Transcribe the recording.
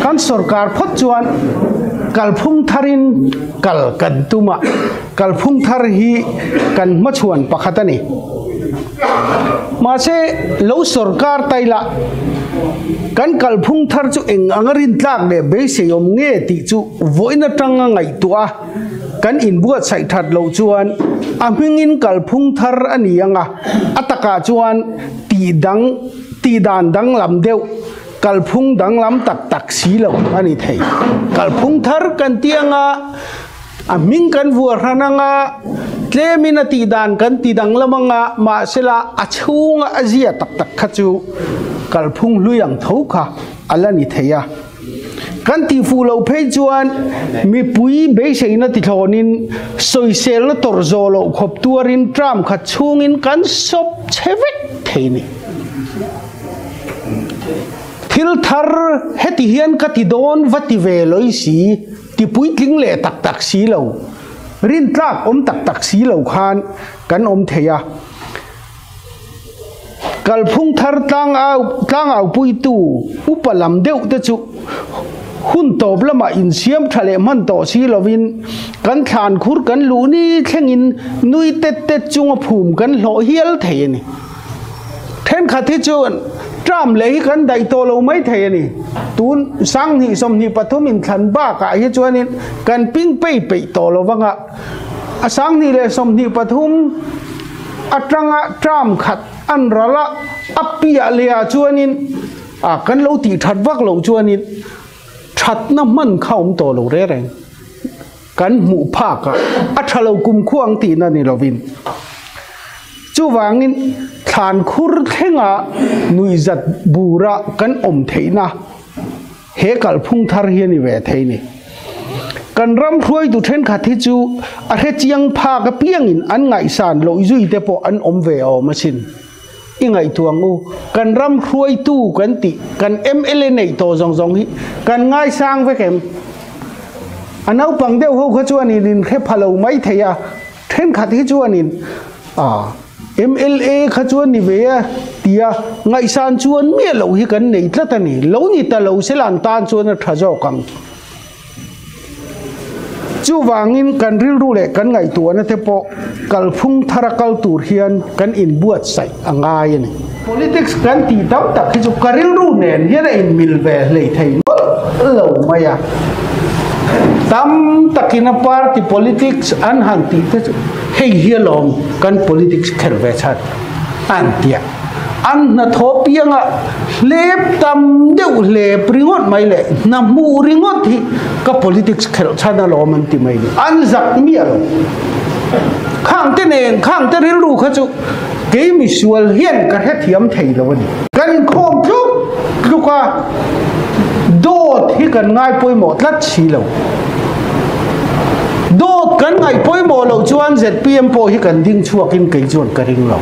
Kan sorkar phawt chuan kalphung tharin kal kan tum a, kalphung thar hi kan hmachhuan pakhat a ni. Mahse, lo sorkar ta ila kan kalphung thar chu eng anga rintlak leh beiseiawm nge tih chu vawiin atanga ngaihtuah a kan inbuatsaih that loh chuan a hmingin kalphung thar a ni ang a, a takah chuan tih dang tihdan danglam deuh kalphung danglam tak tak si lo a ni thei. Kalphung thar kan ti anga a hming kan vuah hran anga tlemin a tihdan kan ti danglam anga mahsela a chhunga a zia tak tak kha chu kalphung hlui ang tho kha a la ni thei a. Kan tihfuh loh phei chuan mipui beiseina tithlawnin sawiselna tawrh zawh loh khawp tuarin tram khat chhungin kan sawp chhe vek thei a ni. Thil thar heti hian ka ti dawn va ti ve lawih si, ti puitling leh tak tak si lo, rintlak awm tak tak si lo khan kan awm thei a. Kalphung thar tlangau tlangaupuitu upa lam deuh te chu hun tawp lamah insiam tha leh hman tawh si lovin kan thlan khur kan luh ni thlengin nui tet tet chunga phum kan hlawh hial thei a ni. Thenkhat hi chuan term leh hi kan daih tawh lo mai thei a ni. Tun sanghnih 23 inthlan bakah hi chuanin kan ping pei peih tawh lo vanga a 2023 atanga term khat an ral a, a piah leh ah chuanin ah kan lo tih that vak loh chuanin thatna hman kha awm tawh lo reng reng. Kan hmuh phak a, a tha lo kum khuang tihna ni lovin. Chuvangin thlan khur thlenga nuihzat bura kan awm theihna he kalphung thar hi a ni ve thei ni. Kan ram hruaitu thenkhat hi chu a hrechiang phak apiangin an ngaihsan loh zui te pawh an awm ve awm asin. I ngaihtuah ang u, kan ram hruaitu kan tih, kan mla neih tawh zawng zawng hi kan ngaisang vek em? A naupang deuh ho kha chuanin in hre pha lo mai thei a, thenkhat hi chuanin a mla kha chuan ni ve a tia ngaihsan chuan miah loh hi kan nei tlat a ni. Lo ni ta lo se lan tan chuan a tha zawk ang. Chuvangin kan rilru leh kan ngaihtuahna te pawh kalphung thara kal tur hian kan inbuatsaih a ngai a ni. Politics kan tih tam tak hi chu ka rilru nen hian a inmil ve hlei thei nawlh lo mai a. Tam takin a party politics an han tih te chu hei hi alawm kan politics kher ve chhan an tia. An hnathawh pianga hlep tam deuh hlep ringawt mai leh hna hmuh ringawt hi ka politics khelh chhan alawm an ti mai ni. An zak miah lo. Khang te nen khang te rilru kha chu kei misual hian ka hrethiam thei lo a ni. Kan inkhawm tluk tluk a, dawt hi kan ngai pawimawh tlat si lo. Dawt kan ngaih pawimawh loh chuan zpm pawh hi kan ding chhuakin kei chuan ka ring lo.